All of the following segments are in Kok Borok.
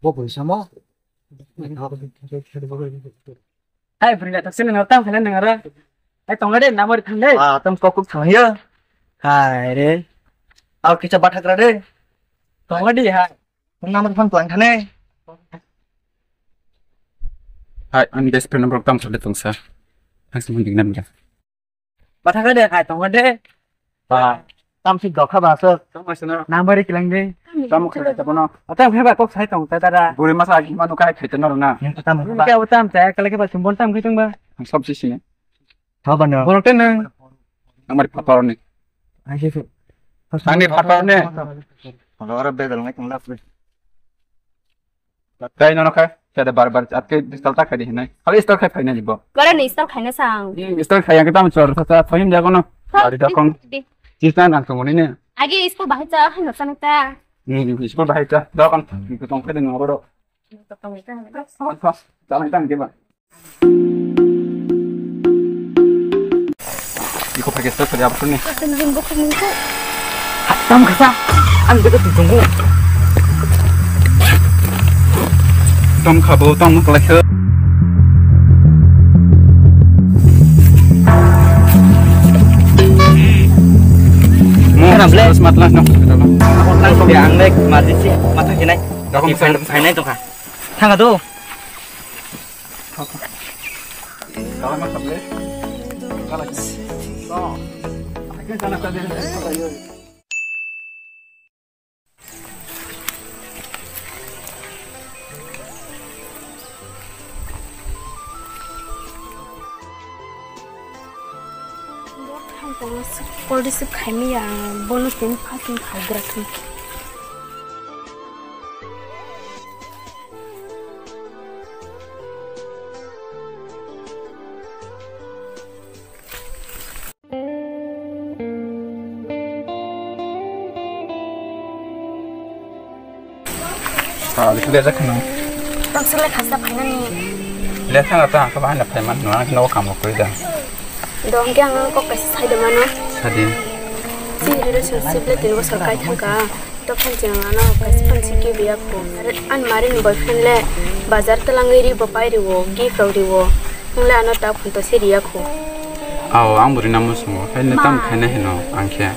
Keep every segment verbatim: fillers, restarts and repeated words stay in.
Bo bui samo. Hai, bring ta sini nang tam khana nang ara. Hai, tonga de namar khang de. Ah, tam kok kok thang ya. Hai re. Aw kisa bathak ra de. Tonga di hai. Namar phang tlang khane. Hai, ang best friend number tam sale tong sa. Ang sini ding nam ya. Bathak ra de hai, tonga de. Ba, tam si dokha ba so. Tamo sino. Nambar kilang de. Tamo khare ta bono. Atam kheba kok sai tong ta dara. Buri masa agi manu kai khaita noro na. Yang ta tamo kheba. Kya utam ta kala kheba sumbon tam khai tong ba. Sob si sini. Tha ba na. Borok te nang. Amari phator ni. Ai se. Ani phator ni. Ora bedal ngai tong lap. Tai nono khai, kada bar bar atke style ta khai di hinai. Khali style khai phaina ni bo. Bara ni style khaina sang. Hmm, style khai yang kita mencor sa sa phaim jago no. Ha, dari dakon. Di. Chisna nang tong ni ne. Agi school bahai cha hano sana ta. Hmm, school bahai cha. Dakon. Ko tong khai de no boro. Tong khai ta. Tong khai ta. Tong khai ta ke ba. Iko pakai stok tadi apa nih? Tong khasa, ang bego tong. Tong khabo, tong kelek. Mau Kenapa, Ble? Smat lah, no. Aku nang kopi ang lek, mati sih, mata kinai. Aku Kopi bisa. Phain, phainai tong kha. Thang ado. Kol receive khaimaya, bono tini phasing khaigra thung. Ah, bisa diajak kena. Tong sile khasa phainani. Dia sana ta, kau mana phaiman, nua kena kamu kau ida. Dong kya ngang kok kasi sai de mano. Sadin. Si relationship le tini bosor kai thangka. Tokhan chwng ano kaisa phan sikhe biya kho. Are ani mari ni boyfriend le bazar twlangwi ri bo pai riwo, gift rok riwo. Nwng le ano ta khunto se riya kho. Ao, ang bo rina muchungo. Hai ne tam khaina hino ang khe.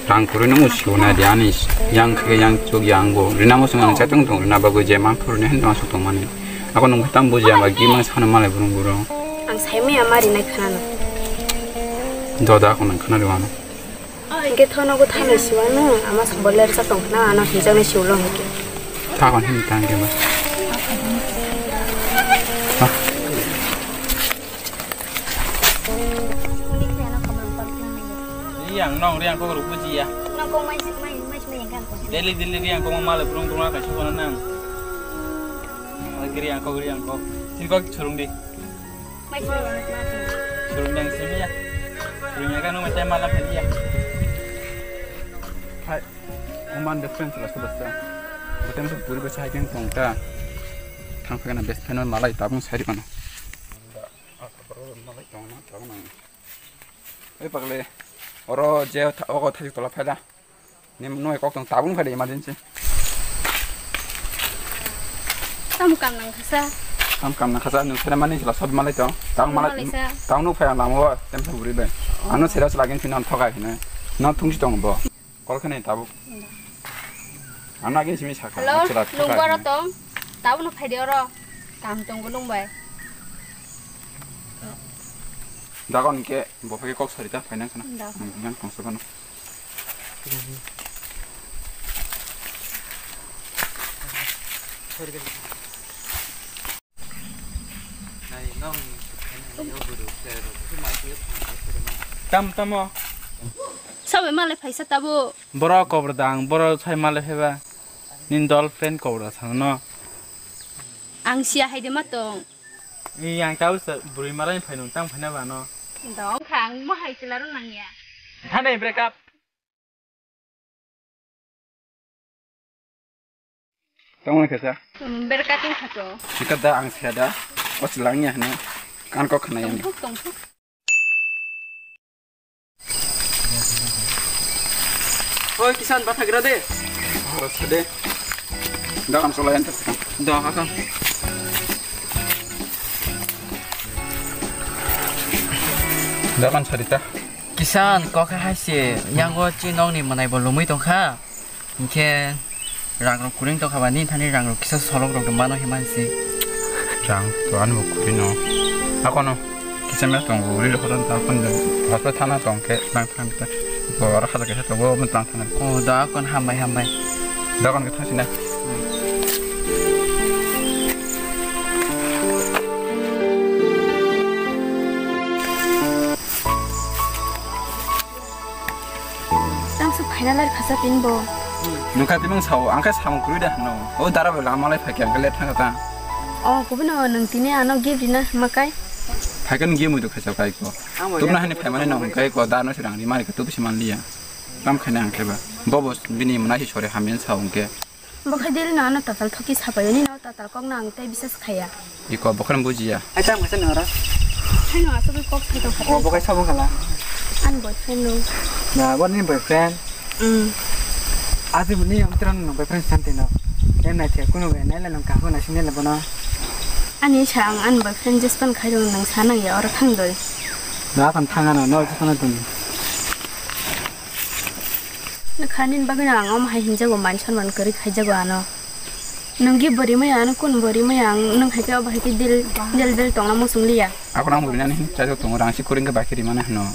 Rang kwrwi no muchungo na di ani yang khe yang chuk yang bo. Rina muchungo ang chatong tong rina bagwi je mang phuru ne hino asuk tong mani. Ako nwng khe tam bujiya ba gi mang sano malai burung burung. Ang sai maya mari nai khana no. Doda ako nang khana riwano. Hingke thono bo thanai siwano, ama sambol lersa tongkhna, ano hinjaknai siwlo hingke. Thakon hin tang khe ba. Yang nong riang kok rupu ji ya. Nong kok mai mai mai mai yang kan kok. Daily daily riang kok male brung brung akan suka nang. Lagi riang kok riang kok. Sini kok surung di. Mai sini banget mati. Surung yang sini ya. Surung yang kan mau macam malam tadi ya. Hai, oman de friend sila sudah sa. Betem tu puri basa hai keng tong ta. Thang phai kana best friend malai tabung sari kana. Malai tong na tabung nang. Eh pagle. Oro je ogo thajik tola phaila. Nim noi kok tong tabung phai de emergency. Tam kam nang khasa. Tam kam nang khasa nung sere mani sila sob malai tong. Tang malai. Malai sa. Tang nuk phai ang lamo tem sa buri be. Ano sere sila gen phinan thokai hine. No thung si tong bo. Kol khane tabuk. Ano agin simi saka. Hello, sila nung thokai boro hine. Tong. Tabuk no phai de oro. Kam tong bo nung bai. Dagon ke bo phai kok sari ta phai nang khana. Da. Yang kong sa kono. Tam tamo. Sabai malai phaisa tabo. Boro kobor dang, boro sai malai phaiba. Nin dol friend kobor da thangno. Ang siya hai de ma tong. Ni yang tau sa buri malai phai nung tang phaina ba no. Dong khang mo hai chila ro nang ya. Thane break up. Tong khe sa. Hmm, berkating khato. Sika da ang sia da. O silang ya hne. Kan ko khna ya. Tongthok, tongthok. Oi, Kisan, bathagra de. Oh, sade. Dokan solai anta. Do, hakang. Dokan sarita. Kisan, kok hai se, yango chi nokni manai bo lumui tongkha. Hinkhe rang rok kuring tongkha ba, nini thani rang rok kisa solok rok mano hima se. Rang to ani bo kuring no. Akono kisa me tongo, uri rok hodan ta kon de. Hospital thana tong khe lang thang ta. Bo aro hajar kaisa tongo, mo tang thang. Oh, da kon hambai, hambai. Da kon khe thang sina. Tamsuk phaina lai khasa tin bo. Nungkha timung sao, ang khe samung kurui da hano. O dara bo lama lai phakhe, ang khe let thang ta. Oh, kubuno nung tini ano gift rina makai. Phaikan gift mui do khaisa kai ko. Tubna hani phaimani nong kai ko, dano sirang ri mari ka tubu siman liya. Kam khaina ang khe ba. Bobo bini mwnai si sore hamya sao ang khe. Bo khai diri no ano tatal thoki sapai, oni no tatal kok no ang tei bisas khaya. Iko bo khai bujiya. Ai tang masa nora. Hai no asuk kok sai tong kha. O bo khai sabong khala. An boyfriend no. Na bo ni boyfriend. Hmm. Adi bo ni am tran no boyfriend santi no. Em nai the kuno be nai la nang ka ho na sine la bono. Ani sa ang an boyfriend jespan khai rong nang sa nang ya ora thang doi. Na kan thang ano no jespan tuni. Nokha nini bagwino ang omo hai hinjago, man sonman kwrwi khaijago ano. Nwng gi bo rimaya ano, kun bo rimaya ang nwng hai khe obo hai khe dil, dil, dil tongna muchung liya. Ako nang bo rinani hin chaijak tongo, rang si kuring khe bai khe rimani hino.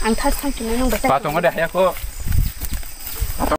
Ang thas thang kino nwng bai. Ba tongo de haya ko.